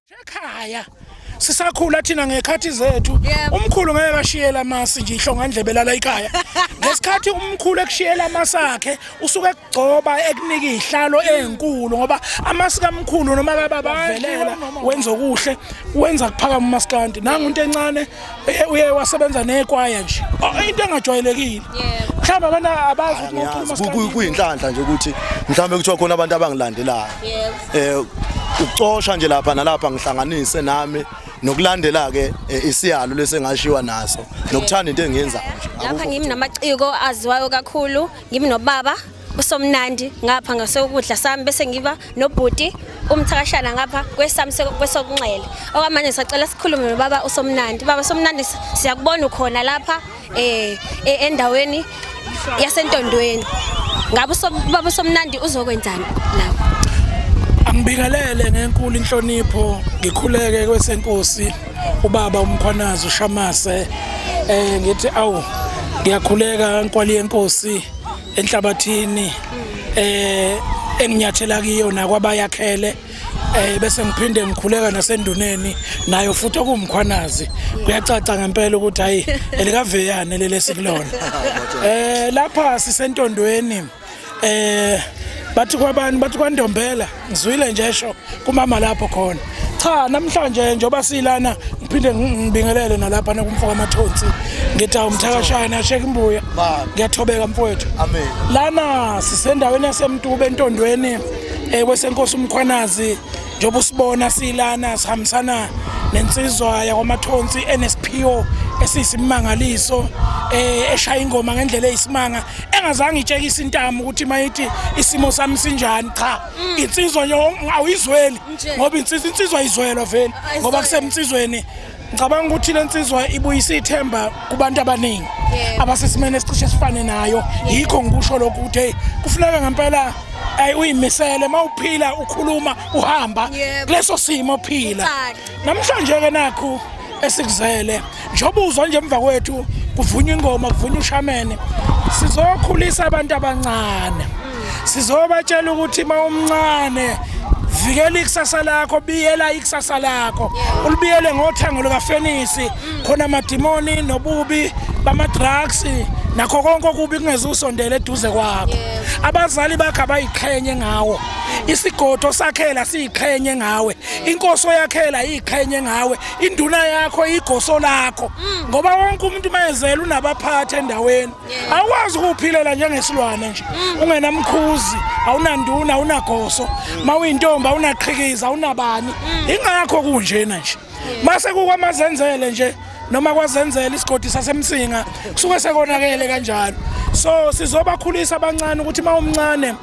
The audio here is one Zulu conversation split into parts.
Ekhaya sisakhula thina ngekhathi zethu, umkhulu ngeke ashiyela amasi nje ihlongandlebe lala ekhaya. Ngesikhathi umkhulu ekushiyela amasi akhe, usuke ekugcoba, ekunika izihlalo ezinkulu, ngoba amasi kamkhulu noma kababa velela wenza okuhle, wenza kuphakama umaskandi. Nangu into encane, uye wasebenza nekwaya nje. Oh, into engajwayelekile. Mhlawumbe abantu abazi ukuthi Ngiyazi, ukhuluma umaskandi. Kuyinhlanhla nje ukuthi mhlawumbe kuthiwa khona abantu abangilandelayo. Ukucosha nje lapha nalapha, ngihlanganise nami nokulandela ke isiyalo lesengashiwa naso nokuthanda into engiyenzayo nje. Lapha Akukho. Ngimi namaciko aziwayo kakhulu, ngimi nobaba uSomnandi ngapha ngasokudla sami, bese ngiba nobhuti uMthakashana ngapha kwesami kwesokunxele. Okwamanje sacela sikhulume nobaba uSomnandi. Baba Somnandi, siyakubona ukhona lapha endaweni yaseNtondweni. Ngabe ubaba uSomnandi uzokwenzani lapha? Angibingelele ngenkulu inhlonipho, ngikhuleke kwesenkosi ubaba uMkhwanazi uShamase, ngithi awu, ngiyakhuleka nkwali yenkosi enhlabathini enginyathela kiyo nakwabayakhele, bese ngiphinde ngikhuleka nasenduneni nayo futhi okuwuMkhwanazi. Kuyacaca ngempela ukuthi hayi, elikaveyane leli esikulona. Lapha siseNtondweni, bathi kwabani, bathi kwaNdombela, ngizwile nje esho kumama lapho khona. Cha, namhlanje njengoba silana, ngiphinde ngibingelele nalapha nakumfaka amathonsi, ngithi awu, Mthakashana sheke imbuya. Baba. Ngiyathobeka mfowethu. Amen. Lana sisendaweni yaseMtuba eNtondweni, kwesenkosi uMkhwanazi. Njengoba usibona silana, sihambisana nensizwa yakwaMathonsi enesiphiwo esiyisimangaliso, eshaya ingoma ngendlela eyisimanga, engazange itshekise intamo ukuthi mayithi isimo sami sinjani. Cha, insizwa nje awuyizweli Nje. ngoba insizwa ayizwelwa vele ngoba kusemnsizweni. Ngicabanga ukuthi le nsizwa ibuyisa ithemba kubantu abaningi abasesimeni esicishe sifane nayo. Yikho ngikusho lokhu ukuthi hey, kufuneka ngempela ay uyimisele mawuphila, ukhuluma, uhamba kuleso simo phila. Kucace. Namhlanje ke nakhu esikuzele, njengoba uzwa nje emva kwethu kuvunywa ingoma, kuvunywa ushamene, sizokhulisa abantu abancane, sizobatshela ukuthi uma umncane vikela ikusasa lakho, biyela ikusasa lakho, ulibiyele ngothango lukafenisi khona amadimoni nobubi bama-drugs nakho konke okubi kungeze usondele eduze kwakho. Abazali bakho abayiqhenye ngawo, isigodo sakhela siyiqhenye ngawe, inkosi oyakhela iyiqhenye ngawe, induna yakho, igoso lakho, ngoba wonke umuntu mayezela unabaphathi endaweni. Awukwazi ukuphilela njengesilwane nje ungenamkhuzi, awunanduna, awunagoso, mawuyintombi awunaqhikiza, awunabani. Ingakho kunjena nje mase kukwamazenzele nje noma kwazenzela isigodi saseMsinga kusuke sekonakele kanjalo. So sizobakhulisa abancane ukuthi uma umncane,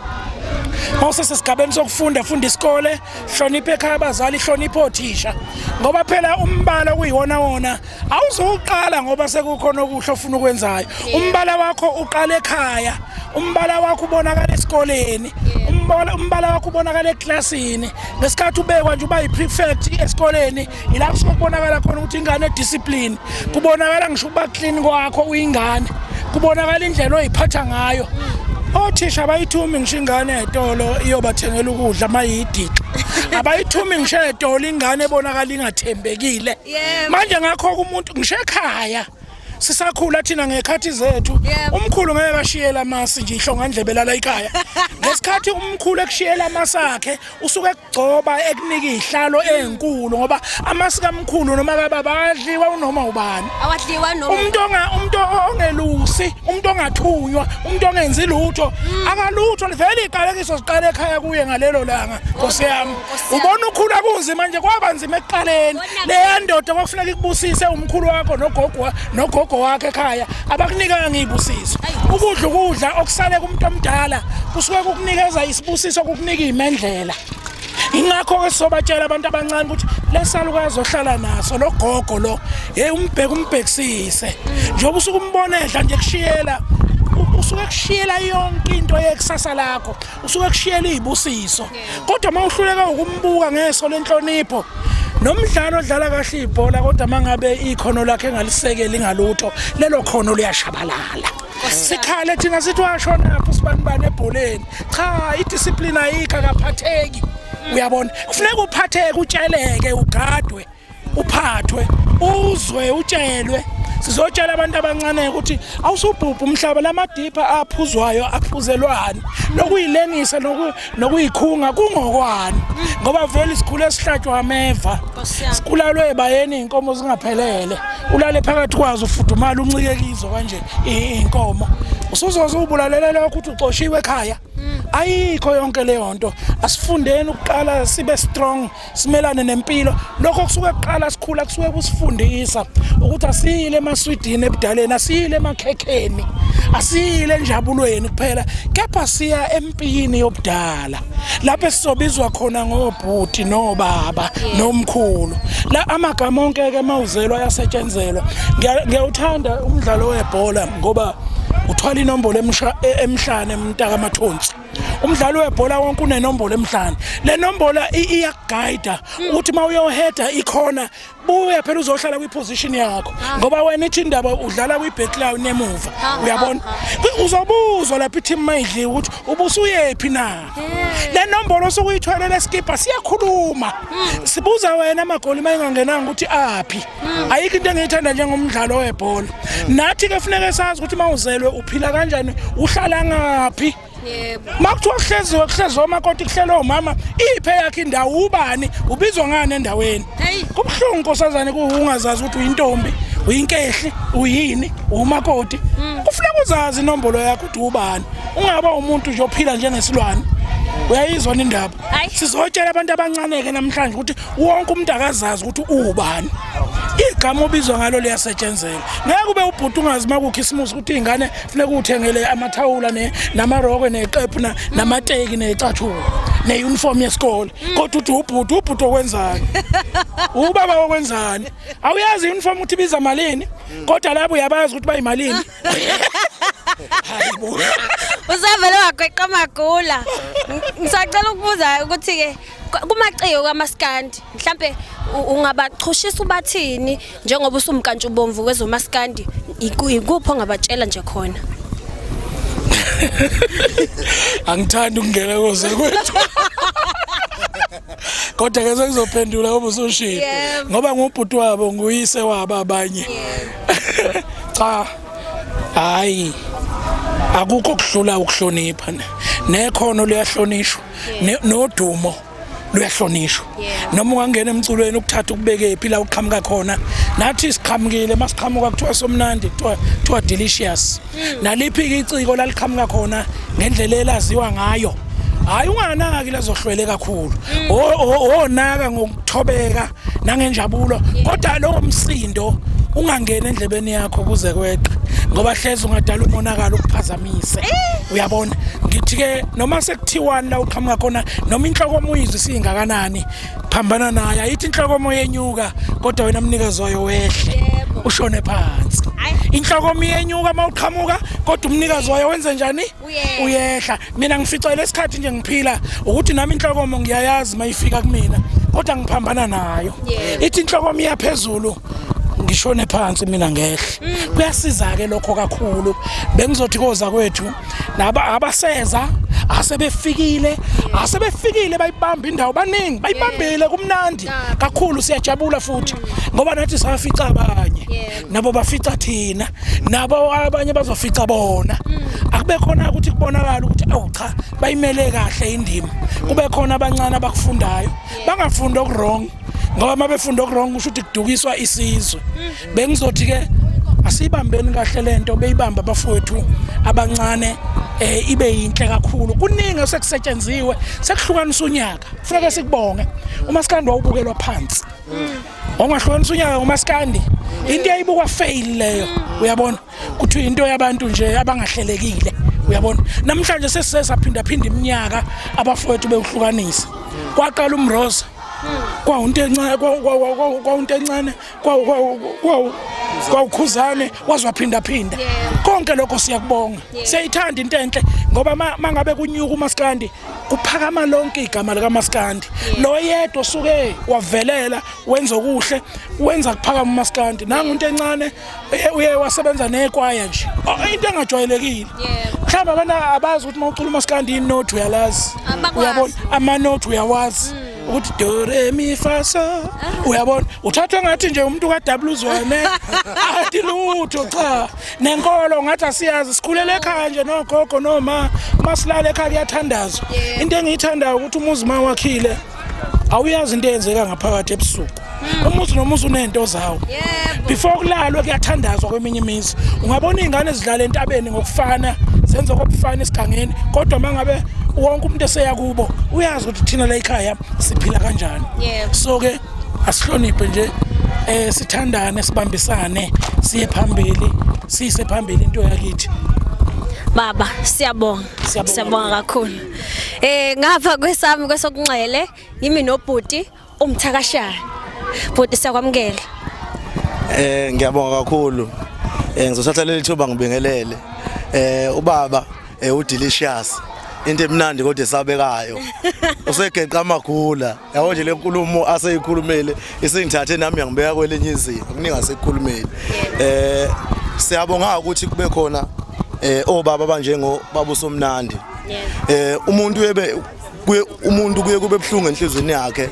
mawusesesigabeni sokufunda, funda isikole, hlonipha ekhaya abazali, hlonipha othisha, ngoba phela umbala kuyiwona wona awuzuqala ngoba sekukhona okuhle ofuna ukwenzayo. Umbala wakho uqala ekhaya, umbala wakho ubonakala esikoleni, umbala wakho ubonakala eklasini ngesikhathi ubekwa nje uba yi-prefect esikoleni. Ila kusuke kubonakala khona ukuthi ingane discipline, kubonakala ngisho ukuba clean kwakho uyingane, kubonakala indlela oyiphatha ngayo. Othisha abayithumi ngisho ingane etolo iyobathengela ukudla mayidixo, abayithumi ngisho etolo ingane ebonakala ingathembekile. Manje ngakho umuntu ngisho ekhaya sisakhula thina ngekhathi zethu, umkhulu ngeke ashiyela amasi nje ihlongandlebe lala ekhaya. Ngesikhathi umkhulu ekushiyela amasi akhe, usuke ekugcoba, ekunika izihlalo ezinkulu, ngoba amasi kamkhulu noma kababa adliwa unoma ubani. Awadliwa noma Umuntu ongelusi, umuntu ongathunywa, umuntu ongenzi lutho, akalutho vele. Iqalekiso siqala ekhaya kuye ngalelo langa, nkosi yami. Nkosi yami. Ubona ukhula kunzima nje, kwaba nzima ekuqaleni. Leya ndoda kwakufuneka ikubusise, umkhulu wakho nogogo wakhe ekhaya, abakunikanga izibusiso. Ukudla ukudla okusale kumuntu omdala kusuke kukunikeza isibusiso, kukunika imendlela. Ingakho-ke sizobatshela abantu abancane ukuthi lesalukazi ohlala naso, lo gogo lo, hey, umbheke, umbhekisise. Njengoba usuke umbona edla nje kushiyela, usuke kushiyela yonke into yekusasa lakho, usuke kushiyela izibusiso. Kodwa uma uhluleka ukumbuka ngeso lenhlonipho, nomdlalo odlala kahle ibhola, kodwa mangabe ikhono lakhe engalisekeli ngalutho, lelo khono liyashabalala. Sikhale thina sithi washona phi usibanibani ebholeni. Cha, idiscipline ayikho, akaphatheki. Uyabona, kufuneka uphatheke, utsheleke, ugadwe, uphathwe, uzwe, utshelwe. Sizotshela abantu abancane ukuthi awusubhubha umhlaba, lamadipha aphuzwayo aphuzelwani, nokuyilengisa nokuyikhunga kungokwani, ngoba vele isikhulu esihlatshwa ameva, sikulalwe ebayeni iy'nkomo zingaphelele, ulale phakathi kwazo ufudumala uncike kizo kanje iy'nkomo, usuzoze ubulalele lokho ukuthi uxoshiwe ekhaya. Ayikho yonke leyo nto. Asifundeni ukuqala sibe strong, simelane nempilo. Lokho kusuke kuqala sikhula kusuke kusifundisa ukuthi asiyile emaswidini ebudaleni, asiyile emakhekheni, asiyile enjabulweni kuphela, kepha siya empini yobudala lapho esizobizwa khona ngobhuti nobaba nomkhulu. La amagama onke ke mawuzelwa ayasetshenzelwa. Ngiyawuthanda umdlalo webhola ngoba uthwala inombolo emhlane mntaka mathonsi. Umdlalo webhola wonke unenombolo emhlane. Le nombolo iyakugayida ukuthi uma uyoheda ikhona, buya phela uzohlala kwiposition yakho, ngoba wena ithi indaba udlala kwi-backline emuva. Uyabona, uzobuzwa lapha i-team mayidliwe ukuthi ubusuyephi na. Le nombolo osukuyithwalele skipper siyakhuluma, sibuza wena amagoli mayingangenanga ukuthi aphi. Ayikho into engiyithanda njengomdlalo webhola. Nathi ke funeke sazi ukuthi mawuzelwe uphila kanjani, uhlala ngaphi. Makuthiwa kuhleziwe, kuhleziwe omakoti, kuhlelwe omama, iphe yakhe indawo, ubani ubizwa ngani endaweni. Kubuhlungu nkosazane ungazazi ukuthi uyintombi, uyinkehli, uyini, umakoti. Kufuneka uzazi inombolo yakho ukuthi ubani, ungaba umuntu nje ophila njengesilwane. Uyayizwa indaba? Sizotshela abantu abancane-ke namhlanje ukuthi wonke umuntu akazazi ukuthi uwubani, igama obizwa ngalo liyasetshenzela. Ngeke ube ubhuti ungazi uma kukhisimusi ukuthi iy'ngane funeka uthengele amathawula namarokwe neqephu namateki necathulo ne-uniform yesikole, kodwa uthi ubhuti, ubhuti okwenzani, ubaba okwenzani, awuyazi i-uniform ukuthi ibiza malini, kodwa labo uyabazi ukuthi bayimalini. Hayibo. Usavele wagweqa amagula. Ngisacela ukubuza ukuthi-ke kumaciko kamaskandi mhlambe ungabachushisa ubathini njengoba usumkantshubomvu kwezomaskandi, ikuphi ongabatshela nje khona? Angithandi ukungena koze kwethu, kodwa ke sengizophendula ngoba usushilo, ngoba ngubhuti wabo, nguyise wabo abanye. Cha, hayi, akukho kudlula ukuhlonipha, nekhono liyahlonishwa, nodumo luyahlonishwa. Noma ungangena emculweni ukuthatha ukubeke phi la uqhamuka khona. Nathi siqhamukile, masiqhamuka kuthiwa somnandi, kuthiwa delicious. Naliphi ke iciko laliqhamuka khona ngendlela elaziwa ngayo, hayi, unganaki lezohlwele kakhulu, onaka ngokuthobeka nangenjabulo, kodwa lowo msindo ungangena endlebeni yakho kuze kweqe, ngoba hleze ungadala umonakalo, ukuphazamise. Uyabona, ngithi ke noma sekuthiwani la uqhamuka khona, noma inhlokomo uyizwe isiyingakanani, phambana nayo. Ayithi inhlokomo yenyuka kodwa wena mnikazi wayo wehle, ushone phansi. Inhlokomo iyenyuka uma uqhamuka, kodwa umnikazi wayo wenze njani? Uyehla. Mina ngificele isikhathi nje ngiphila ukuthi nami inhlokomo ngiyayazi mayifika kumina, kodwa ngiphambana nayo. Ithi inhlokomo iyaphezulu, ngishone phansi mina, ngehle. Kuyasiza ke lokho kakhulu. Bengizothi koza kwethu naba abaseza asebefikile, asebefikile bayibamba indawo, baningi bayibambile, kumnandi kakhulu, siyajabula futhi ngoba nathi safica abanye, nabo bafica thina, nabo abanye bazofica bona. Akube khona ukuthi kubonakala ukuthi awu cha, bayimele kahle indima. Kube khona abancane abakufundayo, bangafundi oku-wrong, ngoba uma befunda oku-wrong kusho ukuthi kudukiswa isizwe. Bengizothi ke asiyibambeni kahle lento, beyibamba abafowethu abancane, ibe yinhle kakhulu. Kuningi osekusetshenziswe, sekuhlukanisa unyaka, kufuneka sikubonge. Umaskandi wawubukelwa phansi, ongahlukanisa unyaka ngomaskandi, into eyayibukwa fail leyo. Uyabona kuthiwa into yabantu nje abangahlelekile. Uyabona, namhlanje sesisaphinda phinda iminyaka abafowethu bewuhlukanisa. Kwaqala umroza, kwawunto encane, kwawunto encane, kwawukhuzane, wazwaphinda phinda. Konke lokho siyakubonga, siyayithanda into enhle, ngoba mangabe kunyuka umaskandi kuphakama lonke igama likaMaskandi. Lo yedwa osuke wavelela wenza okuhle, wenza kuphakama umaskandi. Nangu into encane uye wasebenza nekwaya nje. Oh, into engajwayelekile. Mhlawumbe abantu abazi ukuthi uma ucula umaskandi inothi uyalazi. Abakwazi. Uyabona, amanothi uyawazi. Ukuthi do re mi fa so, uyabona, uthathwa ngathi nje umuntu ka Zwane athi lutho. Cha, nenkolo ngathi asiyazi, sikhulele ekhaya nje nogogo noma masilale ekhaya kuyathandazwa. Into engiyithandayo ukuthi umuzi mawakhile awuyazi into eyenzeka ngaphakathi ebusuku. Umuzi nomuzi unento zawo. Before kulalwe kuyathandazwa kweminye imizi. Ungabona izingane ezidlala entabeni ngokufana, zenza kokufana esigangeni, kodwa mangabe wonke umuntu eseya kubo uyazi ukuthi thina la ekhaya siphila kanjani. So ke asihloniphe nje, sithandane, sibambisane, siye phambili, siyise phambili into yakithi. Baba, siyabonga. Siyabonga. Siyabonga kakhulu. Ngapha kwesami kwesokunxele yimi nobhuti umthakashana. Bhuti, siyakwamukela. Ngiyabonga kakhulu. Ngizothatha leli thuba ngibingelele. Ubaba uDelicious. Into emnandi kodwa esabekayo. Usegeqa amagula. Yabo nje le nkulumo aseyikhulumele isingithathe nami yangibeka kwelinye izinga. Kuningi asekukhulumele. Siyabonga ukuthi kube khona obaba abanjengo baba uSomnandi. Umuntu uyebe kuye umuntu kuye kube buhlungu enhlizweni yakhe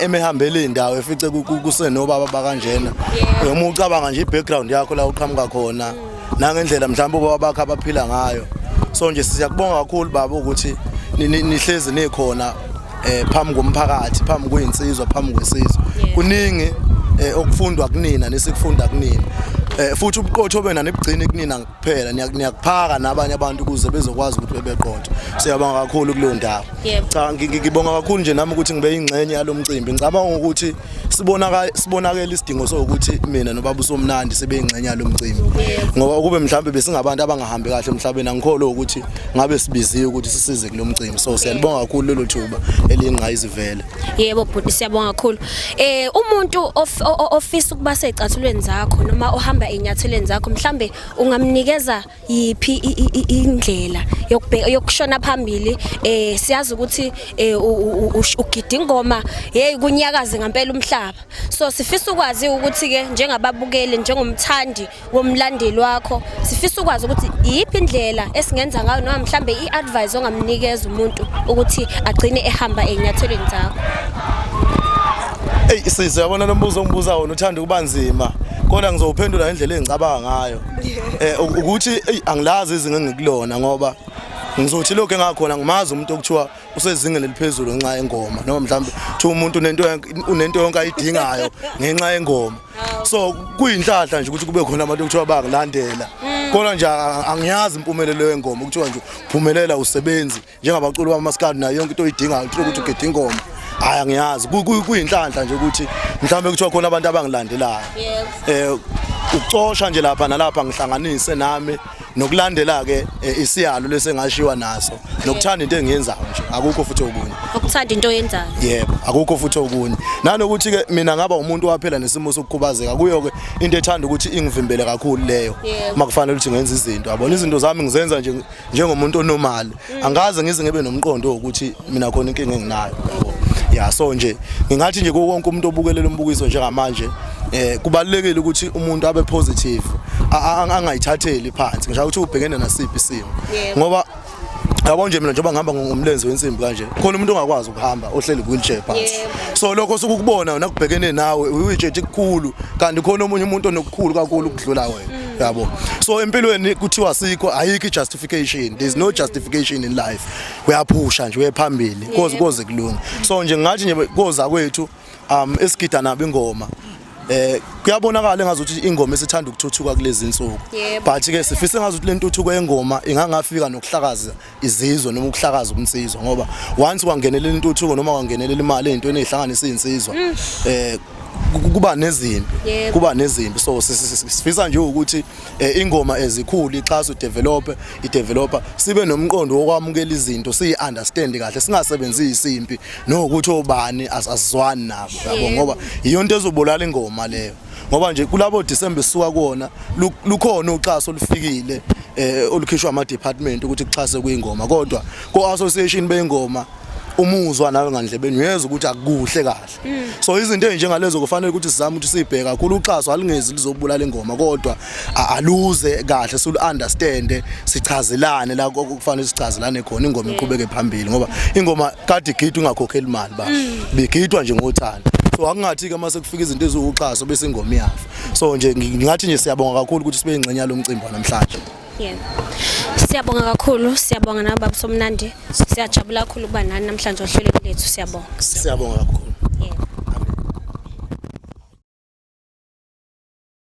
emehambela indawo efice kusenobaba bakanjena. Uma ucabanga nje i-background yakho la uqhamuka khona nangendlela mhlawumbe ubaba bakhe abaphila ngayo. So nje siyakubonga kakhulu baba ukuthi nihlezi nikhona phambi komphakathi, phambi kwezinsizwa, phambi kwesizwe. Kuningi okufundwa kunina nesikufunda kunina. Futhi ubuqotho bena nibugcini kunina kuphela, niyakuphaka nabanye abantu ukuze bezokwazi ukuthi bebeqotho. Siyabonga kakhulu kuleyo ndawo. Cha, ngibonga kakhulu nje nami ukuthi ngibe ingxenye yalomcimbi. Ngicabanga ukuthi sibonakele isidingo sokuthi mina nobaba uSomnandi sibe ingxenye yalomcimbi. Ngoba ukube mhlambe besingabantu abangahambi kahle emhlabeni, angikholwa ukuthi ngabe sibiziwe ukuthi sisize kulomcimbi. So siyalibonga kakhulu lelo thuba elingqayizivele. Yebo bhuti, siyabonga kakhulu. Umuntu ofisa ukuba secathulweni zakho noma ohamba enyathelweni zakho, mhlambe ungamnikeza yiphi indlela yokushona phambili? Siyazi ukuthi ugida ingoma, hey, kunyakaze ngempela umhlaba. So sifisa ukwazi ukuthi ke njengababukeli, njengomthandi womlandeli wakho, sifisa ukwazi ukuthi iyiphi indlela esingenza ngayo noma mhlambe i-advice ongamnikeza umuntu ukuthi agcine ehamba enyathelweni zakho. Ey sisi, uyabona lo mbuzo ongibuza wona uthanda ukuba nzima, kodwa ngizowuphendula ngendlela engicabanga ngayo. Ukuthi ey angilazi izinga engikulona, ngoba ngizothi lokho engakhona ngimazi umuntu okuthiwa usezingeni eliphezulu ngenxa yengoma, noma mhlawumbe kuthiwa umuntu unento yonke ayidingayo ngenxa yengoma. So kuyinhlahla nje ukuthi kube khona abantu okuthiwa bayangilandela, kodwa nje angiyazi impumelelo yengoma. Kuthiwa nje uphumelela usebenzi njengabaculi bamaskandi nayo yonke into oyidingayo, uthola ukuthi ugida ingoma. Hayi, angiyazi. Kuyinhlanhla nje ukuthi mhlawumbe kuthiwa khona abantu abangilandelayo. Ukucosha nje lapha nalapha ngihlanganise nami nokulandela ke isiyalo lesengashiwa naso nokuthanda into engiyenzayo nje, akukho futhi okunye. Ukuthanda into oyenzayo. Yebo, akukho futhi okunye. Nanokuthi ke mina ngaba umuntu waphela nesimo sokukhubazeka, kuyo ke into ethanda ukuthi ingivimbele kakhulu leyo. Makufanele ukuthi ngenze izinto, yabona, izinto zami ngizenza nje njengomuntu onormal, angaze ngize ngibe nomqondo wokuthi mina khona inkinga enginayo, yabo. Ya, so nje ngingathi nje kuwo wonke umuntu obukelela umbukiso njengamanje, kubalulekile ukuthi umuntu abe positive, angayithatheli phansi ngisho ukuthi ubhekene nasiphi isimo. Ngoba yabo nje mina njengoba ngihamba ngomlenze wensimbi kanje, khona umuntu ongakwazi ukuhamba ohleli wheelchair phansi. So lokho sokukubona wena kubhekene nawe uyitshethi kukhulu, kanti khona omunye umuntu onokukhulu kakhulu ukudlula wena, yabo. So empilweni kuthiwa sikho ayikho i-justification, there is no justification in life. Uyaphusha nje uye phambili koze kulunge. So nje ngathi nje koza kwethu esigida nabo ingoma, kuyabonakala engazuthi ingoma esithanda ukuthuthuka kulezi insuku, but ke sifise ngazuthi le ntuthuko yengoma ingangafika nokuhlakaza izizwe noma ukuhlakaza ubunsizwa, ngoba once kwangenelela intuthuko noma kwangenelela imali ey'ntweni ey'hlanganisa iy'nsizwa, kuba nezimpi. Kuba nezimpi. So sifisa nje ukuthi ingoma ezikhulu ixhaswe, develop i-developer, sibe nomqondo wokwamukela izinto, siyi-understand kahle, singasebenzisi impi nokuthi obani asizwani nabo, yabo, ngoba iyonto ezobulala ingoma leyo. Ngoba nje kulabo December sisuka kuwona, lukhona uxhaso olufikile olukhishwa ama department ukuthi kuxhase kuyingoma, kodwa ko association beyingoma Umuzwa nawe ngandlebeni uyezwa ukuthi akukuhle kahle. So izinto ezinjengalezo kufanele ukuthi sizame ukuthi sibheke kakhulu. Uxhaso alungezi lizobulala ingoma, kodwa aluze kahle, silu understand, sichazelane la kufanele sichazelane khona, ingoma iqhubeke phambili, ngoba ingoma kade igidwa ingakhokheli imali, ba bigidwa nje ngothando. So akungathi ke mase kufika izinto eziwuxhaso bese ingoma iyafa. So nje ngingathi nje siyabonga kakhulu ukuthi sibe ingxenye yalo mcimbi namhlanje. Yebo. Siyabonga kakhulu, siyabonga nawe baba Somnandi. Siyajabula kakhulu ukuba nani namhlanje ohlelweni lethu, siyabonga. Siyabonga kakhulu.